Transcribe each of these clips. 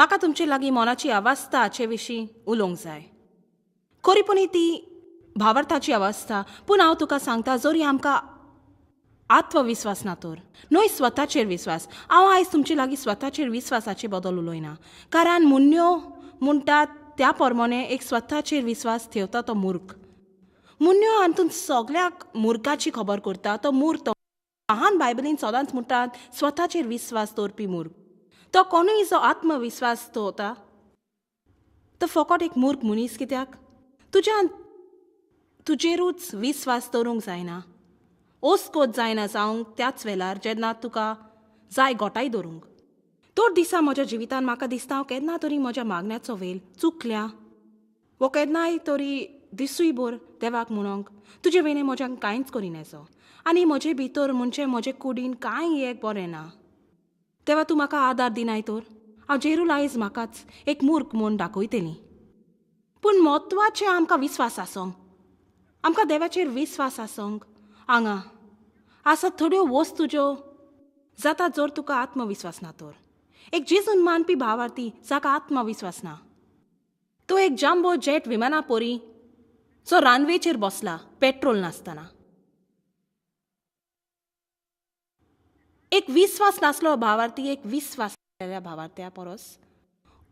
म्हाका तुमचे लागीं मनाची अवस्था हाचे विशीं उलोवंक जाय. खरीपणी ती भावार्थाची अवस्था, पूण हांव तुका सांगता, जरी आमकां आत्मविस्वास ना तर न्हय स्वताचेर विस्वास. हांव आयज तुमचे लागीं स्वताचेर विस्वासाचे बदल उलयना, कारण मुन्यो म्हणटात त्या प्रमाणे एक स्वताचेर विस्वास ठेवता तो मूर्ख. मुन्यो हातूंत सगळ्याक मुर्खाची खबर करता तो मूर्ख. महान बायबलीन सदांच म्हणटात स्वताचेर विस्वास दवरपी मूर्ख. तो कोणूय जो आत्मविस्वास दवरता तो फकत एक मूर्ख मनीस. कित्याक तुज्यान तुजेरूच विस्वास दवरूंक जायना, ओसकोत जायना जावंक त्याच वेळार जेन्ना तुका जाय गोटाय दवरूंक. तर दिसा म्हज्या जिवितान म्हाका दिसता हांव केन्ना तरी म्हज्या मागण्याचो वेल चुकल्या वो केन्नाय तरी दिसूय भर देवाक म्हणोंक तुजे वेने म्हज्यान कांयच करिनासो आनी म्हजे भितर म्हणजे म्हजे कुडीन कांय एक बरें ना. तेवा तूं म्हाका आदार दिनाय तर हांव जेरूल आयज म्हाकाच एक मूर्ख म्हूण दाखयतली. पूण म्हत्वाचें आमकां विस्वास आसोंक, आमकां देवाचेर विस्वास आसोंक. हांगा आसा थोड्यो वस्तू ज्यो जाता जर तुका आत्मविस्वास ना तर. एक जेजून मानपी भावार्थी जाका आत्मविस्वास ना तो एक जांबो जेट विमाना पोरी जो रानवेचेर बसला पेट्रोल नासतना. एक विस्वास नासलो भावार्थी एक विस्वास भावार्थ्या परस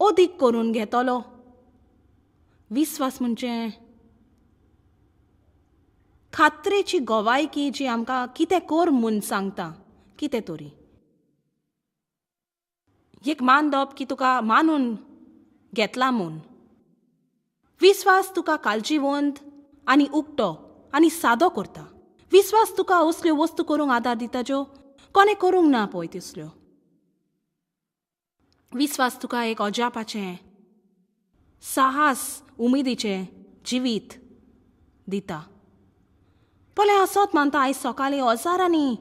अदीक करून घेतलो. विस्वास म्हणजे खात्रेची गवायकी जी आमकां कितें कर म्हूण सांगता कितें तरी. एक मानदप की तुका मानून घेतला म्हूण. विस्वास तुका काळजीवंत आनी उक्तो आनी सादो करता. विस्वास तुका असल्यो वस्तू करूंक आदार दिता ज्यो कोणें करूंक ना पळय तसल्यो. विस्वास तुका एक अजापाचें साहस उमेदीचें जिवीत दिता. पळय असोच मानता आयज सकाळीं हजारांनी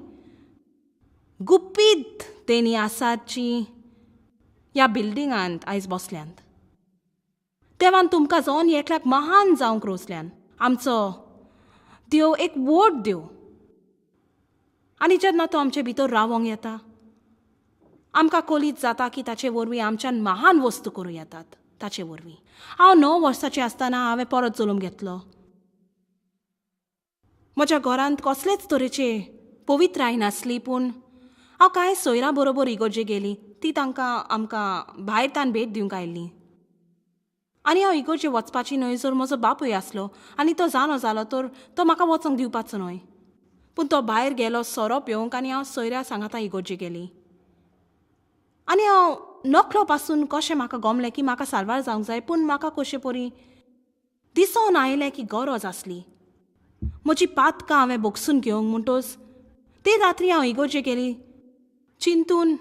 गुपीत तेणी आसात जी ह्या बिल्डिंगांत आयज बसल्यांत. देवान तुमकां जावन एकल्याक महान जावंक रोसल्यान. आमचो देव एक व्हड देव आनी जेन्ना तो आमचे भितर रावोंक येता आमकां कोलीत जाता की ताचे वरवीं आमच्यान महान वस्तू करूं येतात. ताचे वरवीं हांव 9 वर्सांचें आसतना हांवें परत जल्म घेतलो. म्हज्या घरांत कसलेच तरेचे पवित्राय नासली, पूण हांव कांय सोयऱ्यां बरोबर इगर्जे गेली. ती तांकां आमकां भायर तान भेट दिवंक आयिल्ली आनी हांव इगर्जे वचपाची न्हय जर म्हजो बापूय आसलो आनी तो जाणो जालो तर तो म्हाका वचोंक दिवपाचो न्हय. पूण तो भायर गेलो सोरो पिवंक आनी हांव सोयऱ्या सांगाता इगर्जे गेली. आनी हांव नकलो पासून कशें म्हाका गमलें की म्हाका साल्वार जावंक जाय, पूण म्हाका कशें परी दिसोन आयलें की गरज आसली म्हजी पातकां हांवें बोगसून घेवंक. म्हणटच ते रात्री हांव इगर्जे गेली चिंतून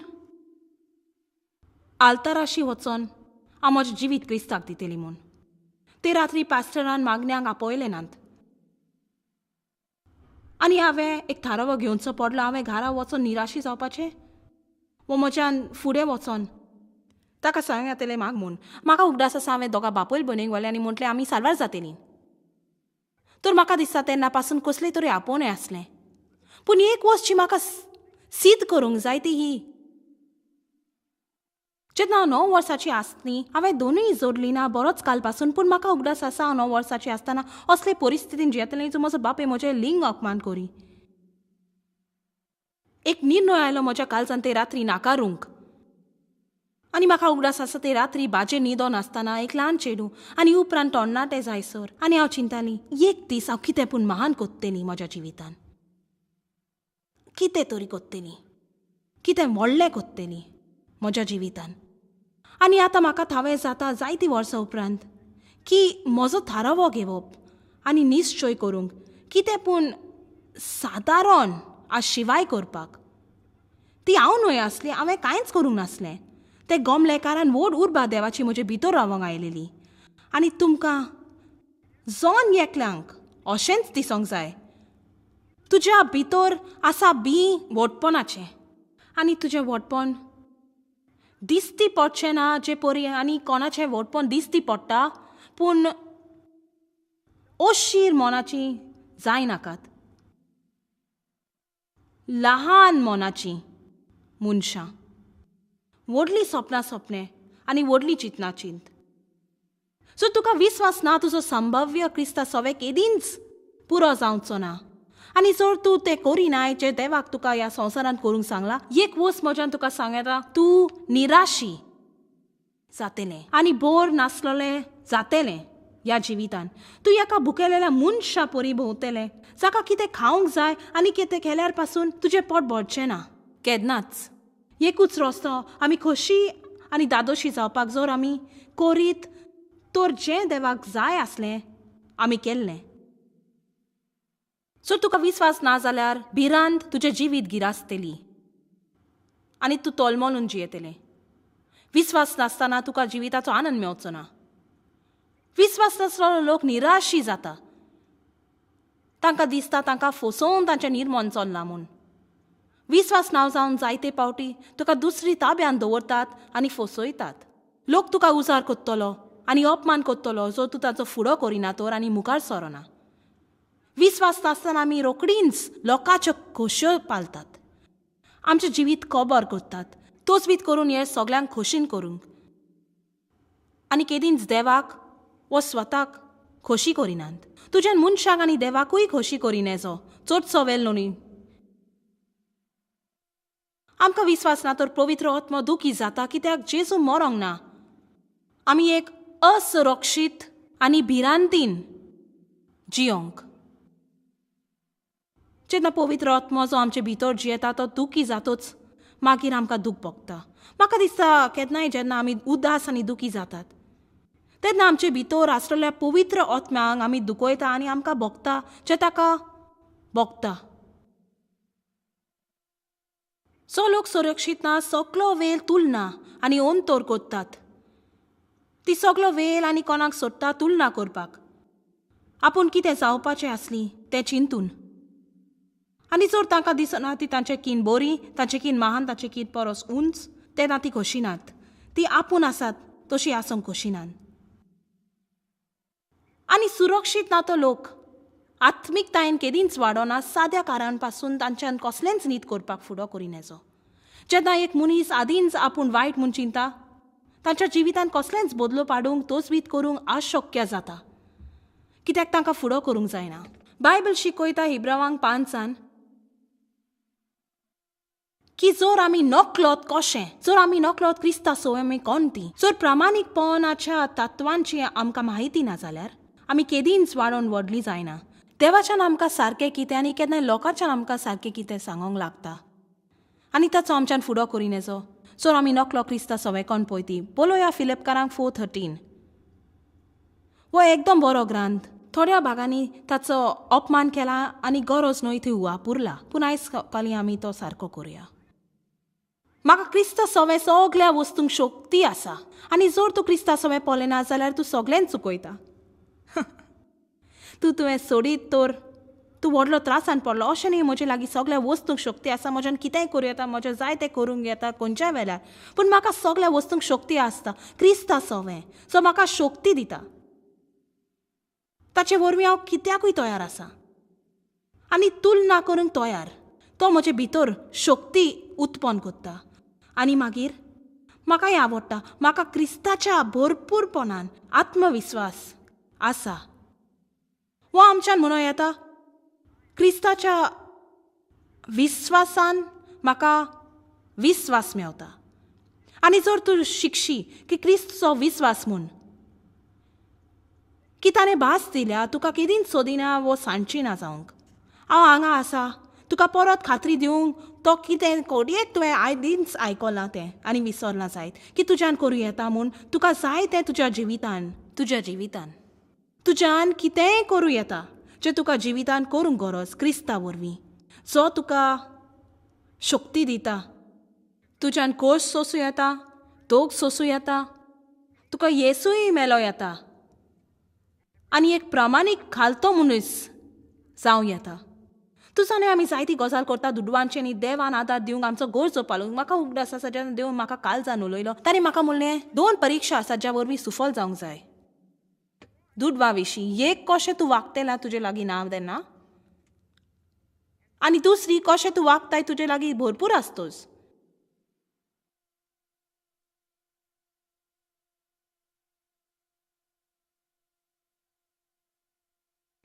आल्ताराशी वचोन हांव म्हजें जिवीत क्रिस्ताक दितली म्हूण. ते रात्री पास्टरान मागण्यांक आपयलें नात आनी हांवें एक थारावो घेवचो पडलो. हांवें घरा वचोन निराशी जावपाचें वो म्हज्यान फुडें वचोन ताका सांग येतलें माग म्हूण. म्हाका उगडास आसा हांवें दोगां बापूय भयणीक व्हेलें आनी म्हटलें आमी साल्वार जातलीं. तर म्हाका दिसता तेन्ना पासून कसलें तरी आपोवणें आसलें. पूण एक वस्त जी म्हाका सिद्ध करूंक जाय ती ही, जेन्ना हांव 9 वर्सांची आसली हांवें दोनूय जोडली ना बरोच काल पासून. पूण म्हाका उगडास आसा हांव 9 वर्सांची आसतना असले परिस्थितीन जियेतलें जो म्हजो बापूय म्हजें लिंग अपमान करी. एक निर्णय आयलो म्हज्या काळजान ते रात्री नाकारूंक आनी म्हाका उगडास आसा ते रात्री बाजे न्हिदो नासतना एक ल्हान चेडूं आनी उपरांत तोंडनाटें जायसर आनी हांव चिंताली एक दीस हांव कितें पूण महान कोत्तली म्हज्या जिवितान, कितें तरी कोत्तली, कितें व्हडलें कोत्तली म्हज्या जिवितान. आनी आतां म्हाका थावें जाता जायतीं वर्सां उपरांत की म्हजो थारावो घेवप आनी निश्चय करूंक कितें पूण सादारण आशिवाय करपाक ती हांव न्हय आसली. हांवें कांयच करूंक नासलें. ते गमलें कारण व्हड उर्बा देवाची म्हजे भितर रावंक आयलेली. आनी तुमकां जॉन एकल्यांक अशेंच दिसोंक जाय तुज्या भितर आसा बी व्हडपणाचें आनी तुजें व्हडपण दिसती पडचें ना जे परी आनी कोणाचें व्हडपण दिसती पडटा, पूण अशीर मनाची जायनाकात, लहान मनाची मनशां व्हडलीं सपनां सपने आनी व्हडली चिंतना चिंत. सो तुका विस्वास ना तुजो संभाव्य क्रिस्ता सवे केदींच पुरो जावचो ना. आनी जर तूं तें करिनाय जें देवाक तुका ह्या संवसारांत करूंक सांगलां, एक वस्त म्हज्यान तुका सांग येता, तूं निराशी जातलें आनी बोर नासलेलें जातलें ह्या जिवितान. तूं एका भुकेलेल्या मनशा परी भोंवतलें जाका कितें खावंक जाय आनी कितें केल्यार पासून तुजें पोट भरचें ना केन्नाच. एकूच रस्तो आमी खोशी आनी दादोशी जावपाक जर आमी करीत तर जें देवाक जाय आसलें आमी केल्लें. जर तुका विस्वास ना जाल्यार भिरांत तुजें जिवीत गिरासतली आनी तूं तोलमोलून जियेतलें. विस्वास नासतना तुका जिविताचो आनंद मेळचो ना. विस्वास नासलेलो लोक निराशी जाता. तांकां दिसता तांकां फसोवन तांचें निर्मोन चल्लां म्हूण. विस्वास ना जावन जायते पावटी तुका दुसरी ताब्यान दवरतात आनी फसयतात. लोक तुका उजार करतलो आनी अपमान करतलो जर तूं ताचो फुडो करिना तर आनी मुखार सरना. विस्वास नासतना आमी रोकडींच लोकांच्यो खोश्यो पालतात, आमचें जिवीत कबर करतात, तोचबीत करून हें सगल्यांक खोशीन करूंक आनी केदींच देवाक वो स्वताक खोशी करिनात. तुज्यान मनशाक आनी देवाकूय खोशी करिनेजो चडसो वेळ न्हय. आमकां विस्वास ना तर पवित्र आत्मो दुखी जाता कित्याक जेजू मरोंक ना. आमी एक असुरक्षीत आनी भिरांतीन जियोंक. जेन्ना पवित्र आत्मो जो आमचे भितर जियेता तो दुखी जातोच मागीर आमकां दूख भोगता. म्हाका दिसता केन्नाय जेन्ना आमी उदास आनी दुखी जातात तेन्ना आमचे भितर आसलेल्या पवित्र आत्म्यांक आमी दुखयता आनी आमकां भोगता जें ताका भोगता. जो लोक सुरक्षीत ना सगलो वेळ तुलना आनी अंतर करतात. ती सगलो वेळ आनी कोणाक सोडटा तुलना करपाक, आपूण कितें जावपाचें आसली तें चिंतून. आनी जर तांकां दिसना ती तांचें कीन बरी, तांचें कीन महान, तांचें कीन परस उंच, तेन्ना ती खोशी नात. ती आपूण आसात तशी आसूंक खोशी नात. आनी सुरक्षीत ना तो लोक आत्मिकतायेन केदींच वाडोना साद्या कारण पासून तांच्यान कसलेंच नीत करपाक फुडो करिनेजो. जेन्ना एक मनीस आदींच आपूण वायट म्हूण चिंता तांच्या जिवितांत कसलेंच बदलो पाडूंक तोचबीत करूंक अशक्य जाता कित्याक तांकां फुडो करूंक जायना. बायबल शिकयता हिब्रावांक 5 की जर आमी नकलत कशें, जर आमी नकलत क्रिस्ता सोय आमी कोण ती, जर प्रामाणीकपणाच्या तत्वांची आमकां म्हायती ना जाल्यार आमी केदींच वाडोवन व्हडली जायना. देवाच्यान आमकां सारकें कितें आनी केन्नाय लोकांच्यान आमकां सारकें कितें सांगोंक लागता आनी ताचो आमच्यान फुडो करिनेजो. जर आमी नकलो क्रिस्ता सवे कोण पळयती. पळोवया फिलिपकारांक 4:13. हो एकदम बरो ग्रंथ. थोड्या भागांनी ताचो अपमान केला आनी गरज न्हय थंय वापरला, पूण आयज सकाळीं आमी तो सारको करुया. म्हाका क्रिस्ता सवे सगल्या वस्तूंक शक्ती आसा आनी जर तूं क्रिस्ता सवे पळयना जाल्यार तूं सगळ्यांक चुकयता. तूं तुवें सोडीत तर तूं व्हडलो त्रासान पडलो. अशें न्ही म्हजे लागीं सगल्या वस्तूंक शक्ती आसा, म्हज्यान कितेंय करूं येता, म्हजें जाय तें करूंक येता खंयच्याय वेळार, पूण म्हाका सगल्या वस्तूंक शक्ती आसता क्रिस्ता सवें, सो म्हाका शक्ती दिता. ताचे वरवीं हांव कित्याकूय तयार आसा आनी तुलना करूंक तयार. तो म्हजे भितर शक्ती उत्पन्न करता आनी मागीर म्हाका हें आवडटा. म्हाका क्रिस्ताच्या भरपूरपणान आत्मविस्वास आसा. वो आमच्यान म्हणूं येता क्रिस्ताच्या विस्वासान म्हाका विस्वास मेवता. आनी जर तूं शिकशी की क्रिस्तचो विस्वास म्हूण की ताणें भास दिल्या तुका केदींच सोदिना वो सांडची ना जावंक. हांव हांगा आसा तुका परत खात्री दिवंक तो कितें कोडयेक तुवें आदींच आयकलां तें आनी विसरलां जायत की तुज्यान करूं येता म्हूण. तुका जाय तें तुज्या जिवितान, तुज्या जिवितान तुज्यान कितेंय करूं येता जें तुका जिवितान करूंक गरज क्रिस्ता वरवीं जो तुका शक्ती दिता. तुज्यान कोश सोसूं येता, दोग सोसूं येता, तुका येसूय मेलो येता आनी एक प्रामाणीक घालतो मनीस जावं येता. तूं जाणा आमी जायती गजाल करता दुडवांचे न्ही देवान आदार दिवंक आमचो गरजो पालोवंक. म्हाका उगडास आसा जेन्ना देव म्हाका काळजान उलयलो ताणें म्हाका म्हणलें 2 परिक्षा आसात ज्या वरवीं सुफल जावंक जाय दुडवा विशीं. एक कशें तूं वागतेला तुजे लागीं ना तेन्ना, आनी दुसरी कशें तूं वागताय तुजे लागीं भरपूर आसतोच.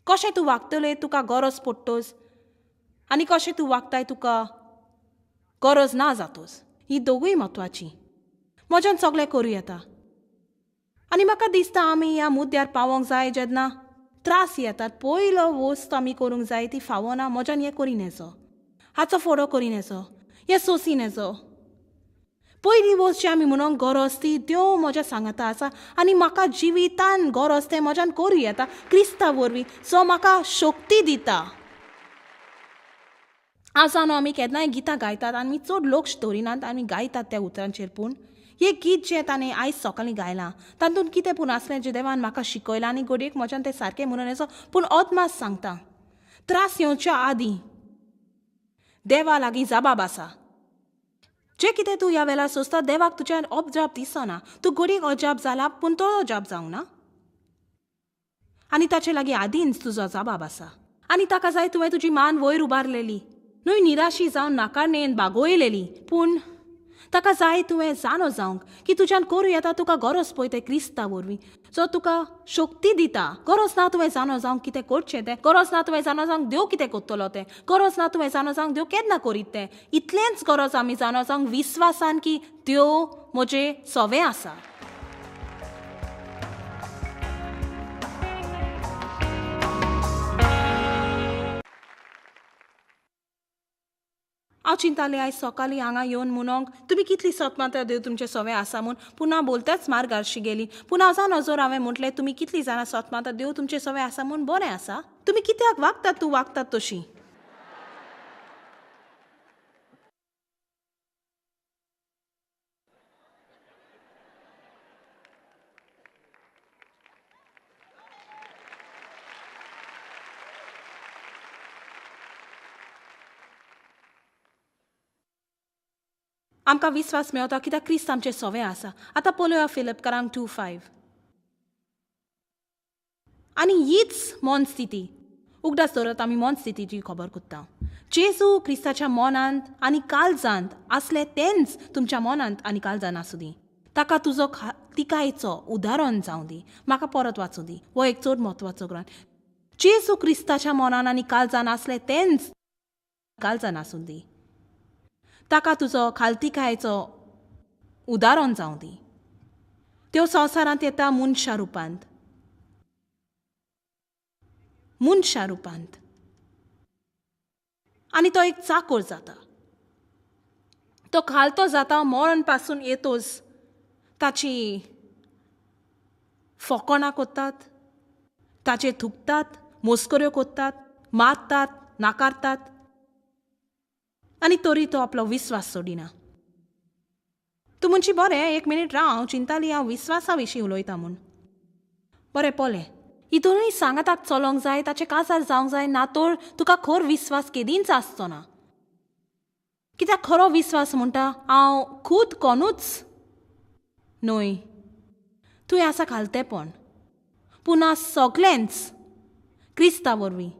कशें तूं वागतलें तुका गरज पडटोच आनी कशें तूं वागताय तुका गरज ना जातोच. ही दोगूय म्हत्वाची. म्हज्यान सगळें करूं येता. आनी म्हाका दिसता आमी ह्या मुद्द्यार पावोंक जाय जेन्ना त्रास येतात पयलो वस्त आमी करूंक जाय ती फावना म्हज्यान हें करी नेजो, हाचो फोडो करी नेजो, हें सोंसी नेजो. पयली वस्त जी आमी म्हणूंक गरज ती देव म्हज्या सांगाता आसा आनी म्हाका जिवितान गरज तें म्हज्यान करूं येता क्रिस्ता वरवीं जो म्हाका शक्ती दिता. हांव जाणो आमी केन्नाय गितां गायतात आनी चड लक्ष दवरिनात आमी गायतात त्या उतरांचेर, पूण हें गीत जें ताणें आयज सकाळीं गायलां तातूंत कितें पूण आसलें जें देवान म्हाका शिकयलां आनी घडयेक म्हज्यान तें सारकें म्हणून येसो, पूण अदमास सांगता त्रास येवच्या आदीं देवा लागीं जबाब आसा. जें कितें तूं ह्या वेळार सोंसता देवाक तुज्यान अजाप दिसना. तूं घडयेक अजाप जाला पूण तो अजाप जावंक ना आनी ताचे लागीं आदींच तुजो जबाब आसा. आनी ताका जाय तुवें तुजी मान वयर उबारलेली न्हय, निराशी जावन नाकारणेन बागोयलेली, पूण ताका जाय तुवें जाणो जावंक की तुज्यान करूं येता. तुका गरज पळय तें क्रिस्ता वरवीं जो तुका शक्ती दिता. गरज ना तुवें जाणो जावंक कितें करचें तें, गरज ना तुवें जाणो जावंक देव कितें करतलो तें, गरज ना तुवें जाणो जावंक देव केन्ना करीत तें. इतलेंच गरज आमी जाणो जावंक विस्वासान की देव म्हजें सवें आसा. हांव चिंतालें आयज सकाळीं हांगा येवन म्हणोंक तुमी कितली सतमाता देव तुमचें सवें आसा म्हूण, पूण हांव बोलताच मार्गारशी गेली. पूण हांव जाणा जर हांवें म्हटलें तुमी कितली जाणां सतमाता देव तुमचें सवें आसा म्हूण, बरें आसा, तुमी कित्याक वागतात तूं वागतात तशी. आमकां विस्वास मेवता कित्याक क्रिस्त आमचें सवें आसा. आतां पळोवया फिलिपकारांक 2:5. आनी हीच मन स्थिती उगडास दवरात, आमी मन स्थितीची खबर कोत्ता. जेजू क्रिस्ताच्या मनांत आनी काळजांत आसलें तेंच तुमच्या मनांत आनी काळजांत आसूं दी. ताका तुजो तिकायचो उदाहरण जावं दी. म्हाका परत वाचूं दी, हो एक चड म्हत्वाचो ग्रंथ. जेजू क्रिस्ताच्या मनांत आनी काळजांत आसलें तेंच काळजांत आसूं दी. ताका तुजो खालतिकायेचो उदाहरण जावं दी. त्यो संवसारांत येता मनशा रुपांत, मनशा रुपांत, आनी तो एक चाकोर जाता. तो खालतो जाता मरण पासून येतोच ताची फोकोणां कोत्तात, ताचेर थुकतात, मस्कऱ्यो कोत्तात, मारतात, नाकारतात, आनी तरी तो आपलो विस्वास सोडिना. तूं म्हणशी बरें एक मिनीट राव, हांव चिंताली हांव विस्वासा विशीं उलयता म्हूण. बरें पळय, ही दोनूय सांगाताक चलोंक जाय, ताचें काजार जावंक जाय, ना तर तुका खर विस्वास केदींच आसचो ना. कित्याक खरो विस्वास म्हणटा हांव खूद कोणूच न्हय, तुवें आसा खालतेपण, पूण सगळेंच क्रिस्ता वरवीं.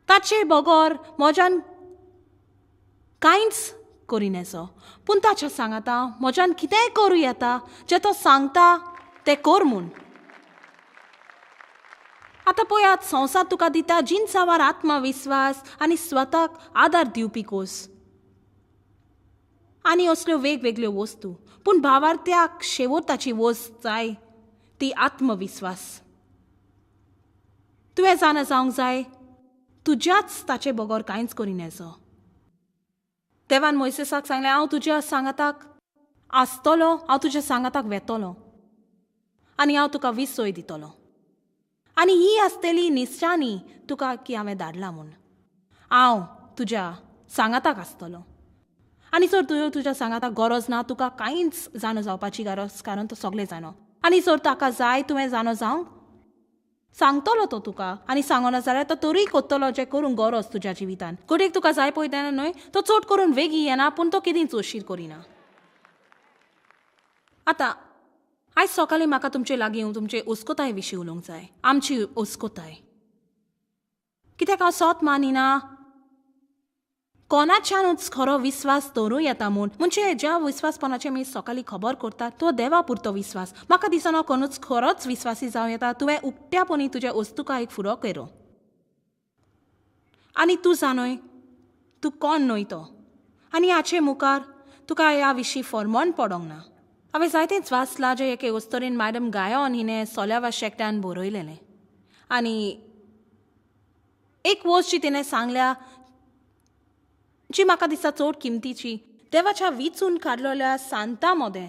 ताचे बगर म्हज्यान कांयच करिनेसो, पूण ताच्या सांगाता म्हज्यान कितेंय करूं येता, जें तो सांगता तें कर म्हूण. आतां पळयात संवसार तुका दिता जिनसावार आत्मविस्वास आनी स्वताक आदार दिवपी कोस आनी असल्यो वेगवेगळ्यो वस्तू, पूण भावार्थ्याक शेवटाची वस्त जाय ती आत्मविस्वास. तुवें जाणा जावंक जाय तुज्याच ताचे बगर कांयच करिनेसो. देवान मोयसेसाक सांगलें हांव तुज्या सांगाताक आसतलो, हांव तुज्या सांगाताक वेतलो आनी हांव तुका विसोय दितलो, आनी ही आसतली निश्चानी तुका की हांवें धाडला म्हूण. हांव तुज्या सांगाताक आसतलो. आनी जर तुवें तुज्या सांगाताक गरज ना, तुका कांयच जाणो जावपाची गरज, कारण तो सगळें जाणो. आनी जर ताका जाय तुवें जाणो जावंक सांगतलो तो तुका, आनी सांगना जाल्यार तो तरूय कोत्तलो जें करूंक गरज तुज्या जिवितान. घडयेक तुका जाय पळय तेन्ना न्हय, तो चड करून वेगीं येना, पूण तो केदींच अशीर करिना. आतां आयज सकाळीं म्हाका तुमचे लागीं तुमचे अस्कोताय विशीं उलोवंक जाय, आमची अस्कोताय. कित्याक हांव सोत मानिना कोणाच्यानूच खरो विस्वास दवरूं येता म्हूण. म्हणजे ज्या विस्वासपणाचे मी सकाळी खबर करता तो देवा पुरतो विस्वास. म्हाका दिसना कोणूच खरोच विस्वासी जावं येता. तुवें उक्त्यापणी तुज्या वस्तुका एक फुडो केलो आनी तूं जाणय तूं कोण न्हय तो. आनी हाचे मुखार तुका ह्या विशीं फॉर्मोन पडोंक ना. हांवें जायतेंच वाचलां जें एके अस्तोरेन मॅडम गायन हिणें सोल्यावा शेकड्यान बरयलेलें. आनी एक वस्त जी तिणें सांगल्या जी म्हाका दिसता चड किमतीची, देवाच्या विचून काडलेल्या सांता मदें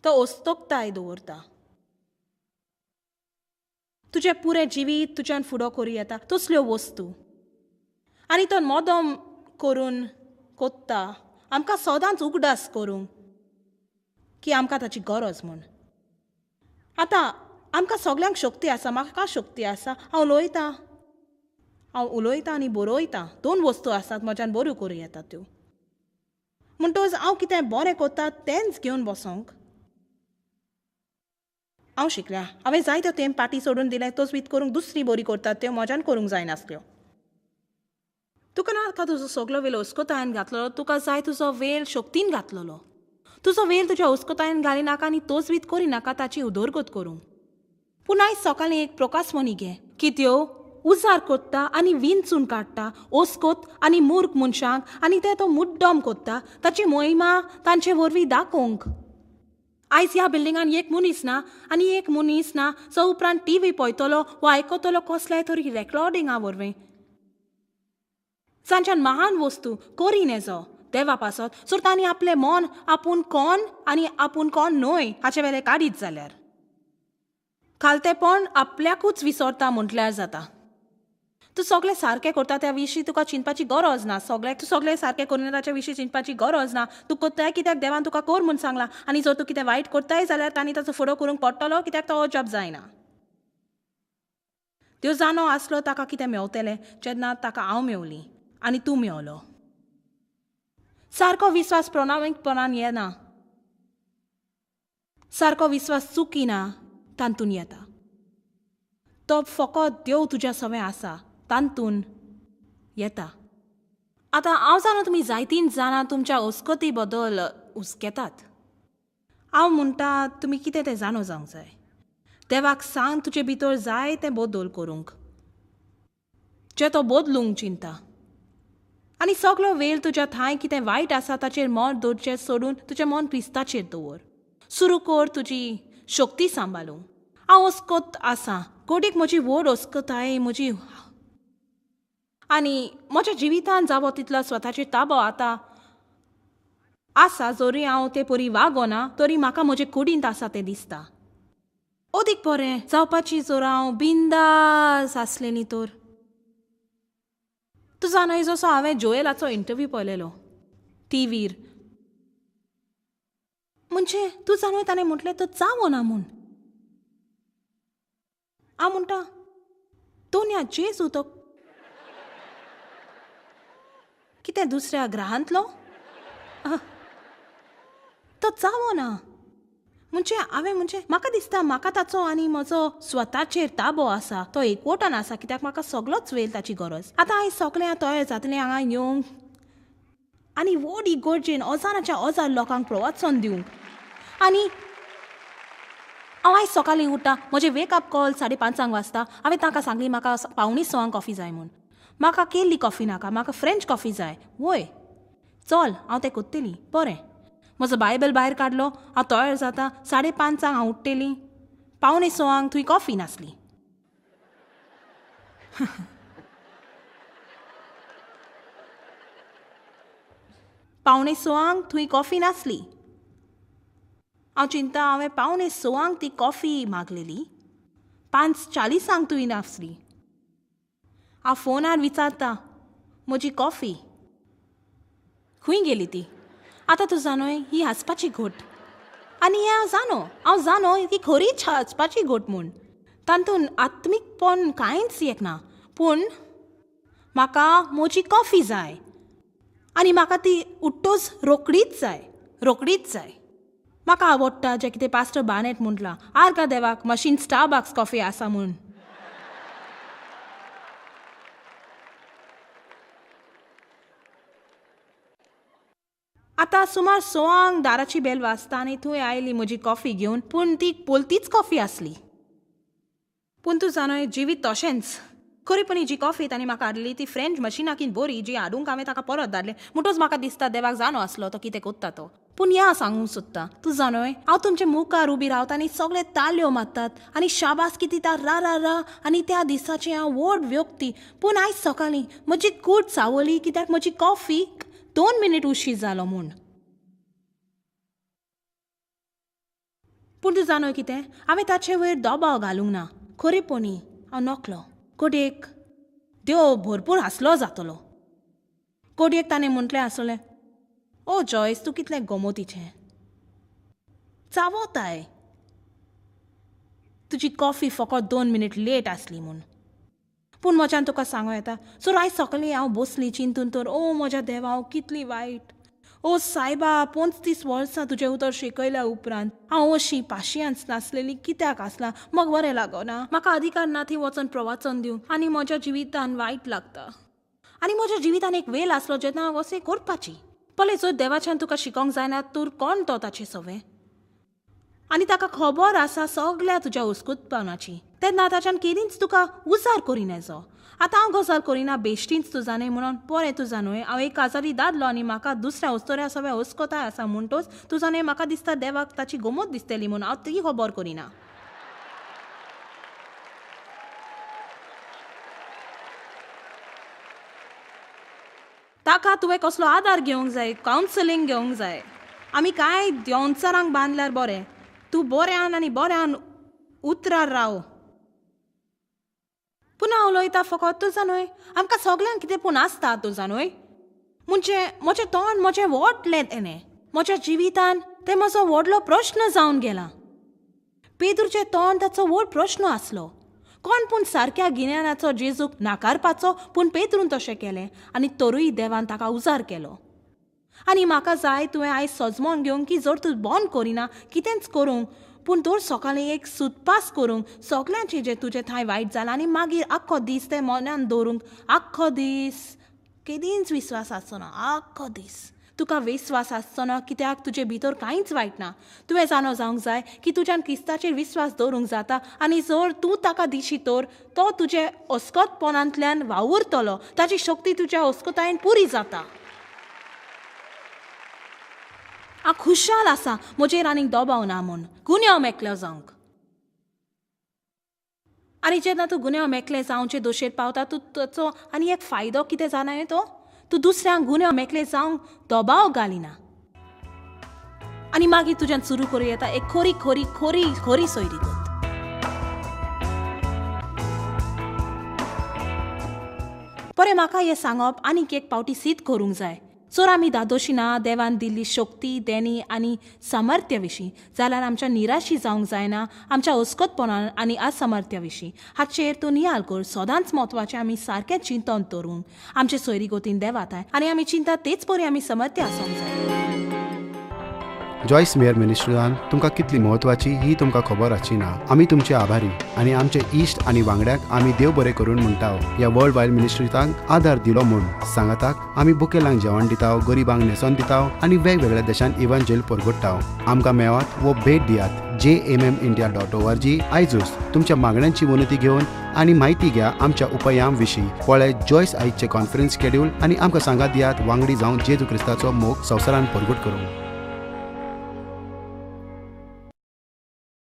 तो ओस्तोकताय दवरता. तुजें पुरें जिवीत तुज्यान फुडो करूं येता तसल्यो वस्तू. आनी तो मोदम करून कोत्ता आमकां सदांच उगडास करूंक की आमकां ताची गरज म्हूण. आतां आमकां सगल्यांक शक्ती आसा, म्हाका शक्ती आसा, हांव उलयतां, हांव उलयतां आनी बरयतां. दोन वस्तू आसात म्हज्यान बऱ्यो करूं येता त्यो. म्हणटकच हांव कितें बरें करता तेंच घेवन बसोंक हांव शिकल्या. हांवें जायत्यो तें पाटी सोडून दिलें तोच करूंक दुसरी बरी करतात त्यो म्हज्यान करूंक जायनासल्यो. तुका नाका तुजो सगलो वेल अस्कोतायेन घातलेलो, तुका जाय तुजो वेल शक्तीन घातलेलो. तुजो वेल तुज्या अस्कोतायेन घाली नाका आनी तोच करी नाका ताची उदरगत करूंक. पूण आयज सकाळीं एक प्रकाशमणी घे की त्यो उजार कोत्ता आनी विंचून काडटा ओस्कोत आनी मूर्ख मनशांक आनी ते तो मुड्डम कोत्ता ताची मोहिमा तांचे वरवीं दाखोवंक. आयज ह्या बिल्डिंगान एक मनीस ना आनी एक मनीस ना जो उपरांत टी व्ही पळयतलो वा आयकतलो कसल्याय तरी रेकॉर्डिंगा वरवीं जांच्यान महान वस्तू करी नेजो देवा पासत सो तांणी आपलें मन आपूण कोण आनी आपूण कोण न्हय हाचे वेले काडीत जाल्यार खालतेपण आपल्याकूच विसरता म्हटल्यार जाता. तूं सगळें सारकें करता त्या विशीं तुका चिंतपाची गरज ना. सगळें तूं सगळें सारकें करिना ताच्या विशीं चिंतपाची गरज ना. तूं करताय कित्याक देवान तुका कर म्हूण सांगलां आनी जर तूं कितें वायट करताय जाल्यार तांणी ताचो फुडो करूंक पडटलो कित्याक तो अजब जायना. त्यो जाणो आसलो ताका कितें मेवतलें जेन्ना ताका हांव मेवली आनी तूं मेवलो. सारको विस्वास प्रणामीकपणान येना, सारको विस्वास चुकीना तातूंत येता. तो फकत देव तुज्या सवें आसा तातूंत येता. आतां हांव जाणा तुमी जायतीन जाणां तुमच्या अस्कती बद्दल हुस्केतात. हांव म्हणटा तुमी कितें तें जाणो जावंक जाय. देवाक सांग तुजे भितर जाय तें बदल करूंक जें तो बदलूंक चिंता. आनी सगलो वेळ तुज्या थंय कितें वायट आसा ताचेर मन दवरचें सोडून तुजें मन क्रिस्ताचेर दवर. सुरू कर तुजी शक्ती सांबाळूंक. हांव अस्कत आसा कोडीक म्हजी व्हड अस्कताय म्हजी आनी म्हज्या जिवितान जावो तितलो स्वताचेर ताबो आतां आसा. जरी हांव ते परी वागोना तरी म्हाका म्हजे कुडींत आसा तें दिसता. अदीक बरें जावपाची जर हांव बिंदास आसलें न्ही तर. तूं जाणा जसो हांवें जोएलाचो इंटरव्यू पळयलेलो टिवीर, म्हणजे तूं जाणा ताणें म्हटलें तो जावो ना म्हूण. हांव म्हणटा तोन्या जेजू तो कितें दुसऱ्या ग्रहांतलो तो जावो ना. म्हणजे हांवें म्हणजे म्हाका दिसता म्हाका ताचो आनी म्हजो स्वताचेर ताबो आसा तो एकवटान आसा कित्याक म्हाका सगलोच वेळ ताची गरज. आतां हांवें सगळें तयार जातलें हांगा येवंक आनी व्हड इगर्जेन अजाराच्या अजार लोकांक प्रवचन दिवंक. आनी हांव आयज सकाळीं उठ्ठा, म्हजें वेकअप कॉल 5:30 वाजता. हांवें तांकां सांगली म्हाका 5:45 कॉफी जाय म्हूण. म्हाका केल्ली कॉफी नाका, म्हाका फ्रेंच कॉफी जाय. वय चल हांव तें कोत्तली. बरें म्हजो बायबल भायर काडलो, हांव तयार जाता. 5:30 हांव उठ्ठली, 5:45 थंय कॉफी नासली. 5:45 थंय कॉफी नासली. हांव चिंता हांवें 5:45 ती कॉफी मागलेली, 5:40 थंय नासली. हांव फोनार विचारता म्हजी कॉफी खंय गेली ती. आतां तूं जाणोय ही हांसपाची घोट आनी हें हांव जाणो, हांव जाणो ही खरीच हांसपाची घोट म्हूण. तातूंत आत्मीकपण कांयच येना, पूण म्हाका म्हजी कॉफी जाय आनी म्हाका ती उठ्ठोच रोकडीच जाय, रोकडीच जाय. म्हाका आवडटा जें कितें पास्टर बानेट म्हटलां, आर्गा देवाक मशीन starbucks coffee आसा म्हूण. आतां सुमार 6 दाराची बेल वाजता आनी थंय आयली म्हजी कॉफी घेवन, पूण ती पोलतीच कॉफी आसली. पूण तूं जाणोय जिवीत तशेंच. खरेपणी जी कॉफी तांणी म्हाका हाडली ती फ्रेंच मशिनाकीन बरी जी हाडूंक हांवें ताका परत धाडलें. म्हणटच म्हाका दिसता देवाक जाणो आसलो तो कितें कोत्ता तो. पूण ह्या सांगूंक सोदता, तूं जाणोय हांव तुमचे मुखार उबी रावता आनी सगळे तालयो मारतात आनी शाबासकी दिता रा रा रा, आनी त्या दिसाची हांव व्हड व्यक्ती. पूण आयज सकाळीं म्हजी कूड चावली कित्याक म्हजी कॉफी 2 मिनीट उशीर जालो म्हूण. पूण तूं जाणोय कितें, हांवें ताचे वयर दबाव घालूंक ना. खरेपणी हांव नकलो. कोडयेक देव भरपूर हांसलो जातलो. कोडयेक ताणें म्हटलें आसलें, ओ जॉयस तूं कितलें गोमोतीचें चावोताय, तुजी कॉफी फकत 2 मिनीट लेट आसली म्हूण. पूण म्हज्यान तुका सांगूं येता, सो आयज सकाळीं हांव बसली चिंतून तर, ओ म्हज्या देवा हांव कितली वायट, ओ सायबा 35 वर्सां तुजें उतर शिकयल्या उपरांत हांव अशी पाशियेंस नासलेली कित्याक आसला, म्हाका बरें लागना, म्हाका अधिकार ना थंय वचोन प्रवचन दिवंक, आनी म्हज्या जिवितान वायट लागता. आनी म्हज्या जिवितान एक वेळ आसलो जेन्ना हांव अशें करपाची. पळय जर देवाच्यान तुका शिकोंक जायना तर कोण तो ताचें सवें, आनी ताका खबर आसा सगळ्या तुज्या उस्कुतपणाची, तेन्ना ताच्यान केदींच तुका उजार करिना. आतां हांव गजाल करिना बेश्टींच तूं जाणय म्हणून बरें तूं जाणय हांव एक काजारी दादलो आनी म्हाका दुसऱ्या उस्तोऱ्या सगळ्या उस्कोताय आसा म्हणटोच तूं जाणय म्हाका दिसता देवाक ताची गोमत दिसतली म्हणून हांव ती खबर करिना. ताका तुवें कसलो आदार घेवंक जाय, कावन्सिलींग घेवंक जाय. आमी कांय देंवचारांक बांदल्यार बरें, तूं बऱ्यान आनी बऱ्यान उतरार राव. पुन्हा उलयता फकत तूं जाणय आमकां सगल्यांक कितें पूण आसता तूं जाणय. म्हणजे म्हजें तोंड म्हजें वोटलें तेणें, म्हज्या जिवितान तें म्हजो व्हडलो प्रश्न जावन गेला. पेद्रूचें तोंड ताचो व्हड प्रश्न आसलो. कोण पूण सारक्या गिन्यानाचो जेजूक नाकारपाचो, पूण पेद्रून तशें केलें आनी तरूय देवान ताका उजार केलो. आनी म्हाका जाय तुवें आयज सजमोन घेवंक की जर तूं बंद करिना कितेंच करूंक, पूण दर सकाळीं एक सुतपास करूंक सगल्यांचें जें तुजें थंय वायट जालां आनी मागीर आख्खो दीस तें मनान दवरूंक, आख्खो दीस केदींच विस्वास आसचो ना, आख्खो दीस तुका विस्वास आसचो ना कित्याक तुजे भितर कांयच वायट ना. तुवें जाणो जावंक जाय की तुज्यान क्रिस्ताचेर विस्वास दवरूंक जाता आनी जर तूं ताका दिशी तर तो तुजे अस्कतपणांतल्यान वावुरतलो, ताची शक्ती तुज्या अस्कतायेन पुरी जाता. हांव खुशाल आसा म्हजेर आनीक दबाव ना म्हूण गुन्यांव मेकलो जावंक. आनी जेन्ना तूं गुन्यांव मेकले जावचे दोशेर पावता तूं ताचो आनी एक फायदो कितें जाणा तो तूं दुसऱ्यांक गुन्यांव मेकले जावंक दबाव घालिना आनी मागीर तुज्यान सुरू करूं येता एक खरी खरी खरी खरी सोयरीगत. बरें म्हाका हें सांगप आनीक एक पावटी सिद्ध करूंक जाय. जर आमी दादोशी ना देवान दिल्ली शक्ती देणी आनी सामर्थ्य विशीं जाल्यार आमच्या निराशी जावंक जायना आमच्या अस्कतपणान आनी असमर्थ्य विशीं. हाचेर तूं नियाळ कर. सदांच म्हत्वाचें आमी सारकें चिंतन दवरूंक आमचे सोयरीगतीन देवाताय आनी आमी चिंता तेच परी आमी समर्थ्य आसूंक जाय. जॉयस मेयर मिनिस्ट्रीन तुमकां कितली म्हत्वाची ही तुमकां खबर आसची ना. आमी तुमचे आभारी आनी आमचे इश्ट आनी वांगड्याक आमी देव बरें करून म्हणटा ह्या वर्ल्ड वायड मिनिस्ट्रींत आदार दिलो म्हूण. सांगाताक आमी बुकेलांक जेवण दिता, गरिबांक न्हेसोन दिता आनी वेगवेगळ्या देशांत इव्हांजेल परगट्टा. आमकां मेळात वो भेट दियात jmmindia.org. आयजूच तुमच्या मागण्यांची विनंती घेवन आनी म्हायती घ्या आमच्या उपायां विशीं. पळय जॉयस आयजचें कॉन्फरन्स शेड्यूल आनी आमकां सांगात दियात वांगडी जावन जेजू क्रिस्ताचो मोग संवसारान परगट करूंक.